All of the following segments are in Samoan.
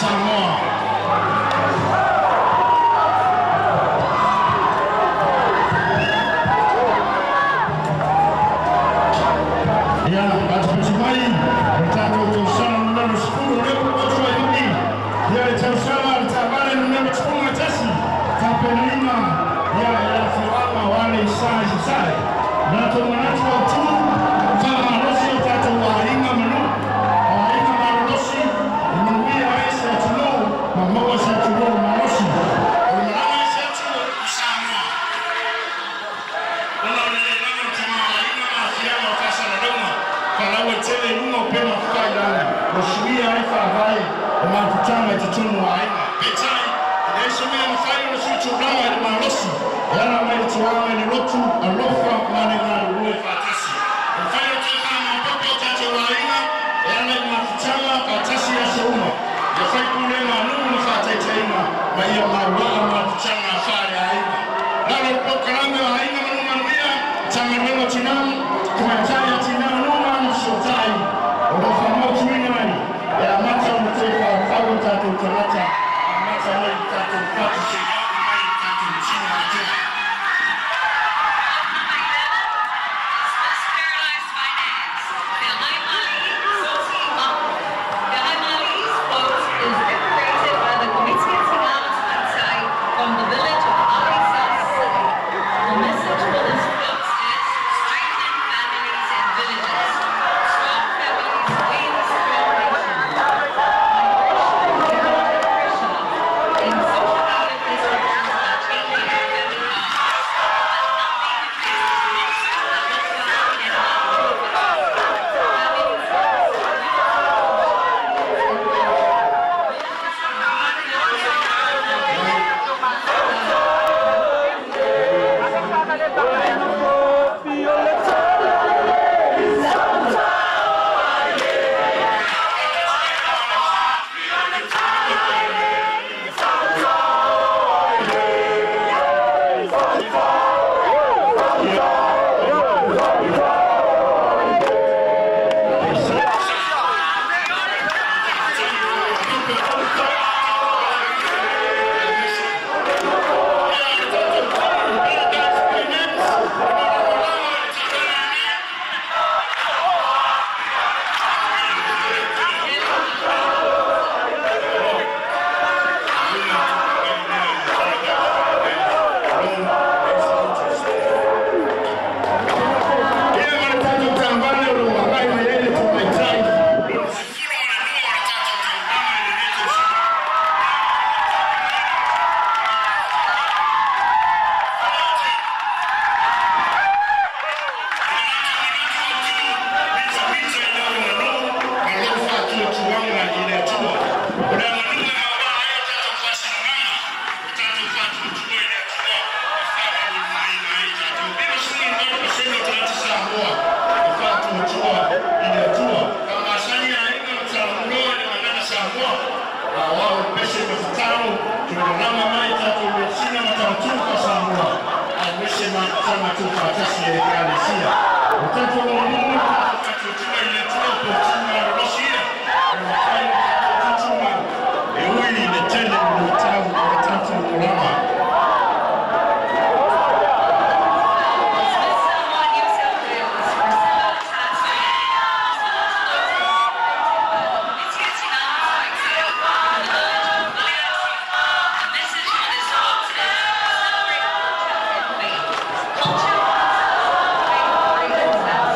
Samoa. Ia, patipati mai, o le tatou tausaga numera 10, o lea ua atu ai ui, ia le tausaga le taavale numera 11, tapenaina ia e le afioaga o Aleisa i Sasae. Latou manatu autu, faamalosi o tatou aiga ma nuu, o aiga malolosi, e manuia ai se atunuu, ma maua se atunuu malosi. O le malaga i se atu i Samoa, ona o le le lava o le tamaoaiga ma aafiaga o faasalalauga faalauaitele i luga o upega tafailagi ua suia ai faavae o mafutaga i totonu o aiga. Peitai, e leai se mea e mafai ona sui tulaga i le malosi e ala mai le tuaga i le lotu, alofa ma le galulue faatasi. E mafai ona toe faamaopoopo o tatou aiga e ala i mafutaga faatasi i aso uma, ia fai pulega a nuu ma faataitaiga ma ia mauaa mafutaga faaleaiga. Lalo o le polokalame o Aiga ma Nuu Manuia, Matagaluega o Tina, Tamaitai, Atinae o Nuu ma Agafesootai, o lo o faamautuina ai e amata ona toe faufau o tatou tagata, amata mai i le tatou fatu seia oo mai i le tatou tino atoa. Lot number 11 is Miss Paradise Finance, Feagaimali'i Sosi Mako. Feagaimali'i's float is decorated by the Komiti a Tina ma Tamaitai from the village of Aleisa, Sisa'e. The message for this float is strengthen families and villages. Strong families win strong nations. Migration, economic pressure, and social media disruptions are changing family bonds. But nothing replaces lotu, alofa, and galulue faatasi. Family bonds, unity, and culture. Villages can be Ia ma le tatou taavale o lo o agai mai ai le tamaitai lona 12 o le tatou tauvaga i lenei tausaga. Mitamita i lau aganuu ma lou faatuatuaga i le Atua. O le aganuu e maoa ai o tatou faasinomaga, o tatou faatuatua i le Atua e faamaualugaina ai tatou. 98% o tagata Samoa e faatuatua i le Atua. Faamasani aiga ma talamuloa i le gagana Samoa. A o au o le pese ma tatalo, toe lalama mai tatou measina ma talatū faa-Samoa, aemaise mafutaga tuufaatasi e Ekalesia. O tatou aganuu ma tatou faatuatua i le Atua o poutu malolosi ia, e mafai ona tatou tutumau e ui i le tele o luitau o le tatou olaga. Is Miss Samoa New South Wales, Priscilla Tatu. Priscilla's float is decorated by the Komiti a Tina ma Tamaitai from the village of Faleasiu. The message for this float is celebrate culture and faith. Culture keeps us, faith raises us.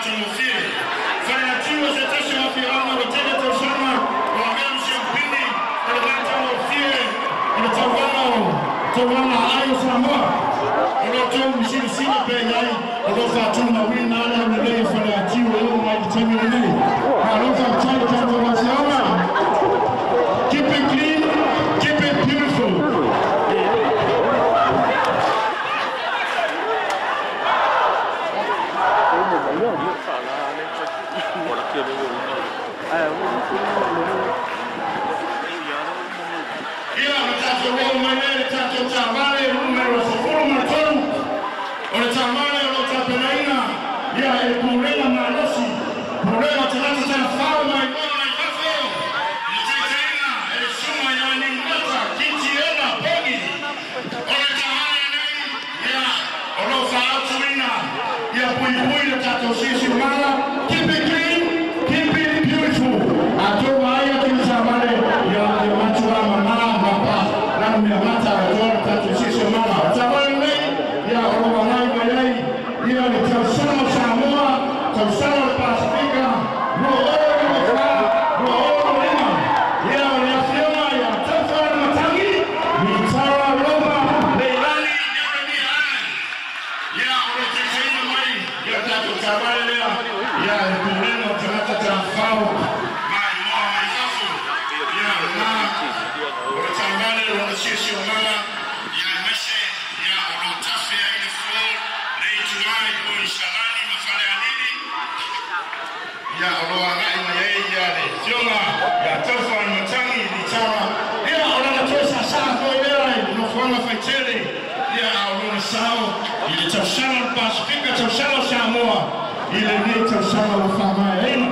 matagofie. Faleatiu o se tasi o afioaga ua tele tausaga o avea ma siupini o le matagofie o le tauvaga o tauvaga aai o Samoa. O lo outou silasila pea i ai, o lo o faatumauina lava le aulelei o Faleatiu e oo mai i le taimi lenei. Malo faafetai le tatou afioaga. Keep it clean, keep it beautiful. Ia, o le tatou oo mai lea i le tatou taavale numera 13. O le taavale o lo o tapenaina ia e le pulega malosi, pulega o tagata tafafao maimoa mai fafo, i le taitaiga e le susuga ia Niumata Kitiona Pogi. O le taavale lenei, ia, o lo o faaautuina ia puipui le tatou siosiomaga. Keep it clean, keep it beautiful. Atonu ai atu le taavale, ia ia matua mamā mapa lanu mea mata e toa le tatou siosiomaga. O le taavale lenei, ia, o lo o agai mai ai ia le tausaga o Samoa, tausaga o le Pasifika, 2024, 2025. Ia, o le afioga ia Taufalematagi Mitara Roma Leilani Ieremia Allan. Ia, o le taitaiina mai ia tatou taavale lea, ia e pulega o tagata tafafao maimoa mai fafo. Ia lena o le taavale lona siosiomaga, ia aemaise ia o lo o tafe ai le float le itulā i o i Salani ma Falealili. Ia, o lo o agai mai ai ia le afioga ia Taufalematagi Litara. Ia, o lana toe sāsā foi lea i le nofoaga faitele, ia, a o lona sao i le tausaga o le Pasifika, tausaga o Samoa i lenei tausaga ua faamaeaina.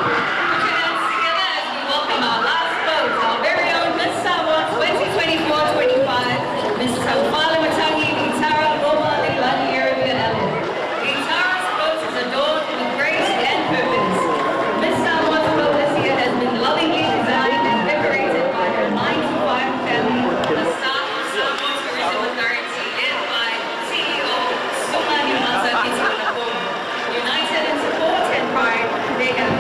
Put your hands together as we welcome our last boat, our very own Miss Samoa 2024-25, Miss Taufalematagi Litara Roma Leilani Ieremia Allan. Litara's boat is adorned with grace and purpose. Miss Samoa's boat this year has been lovingly designed and decorated by her 9 to 5 family, the staff of Samoa Tourism Authority, led by CEO Suma Niumata Kitiona. United in support and pride, they have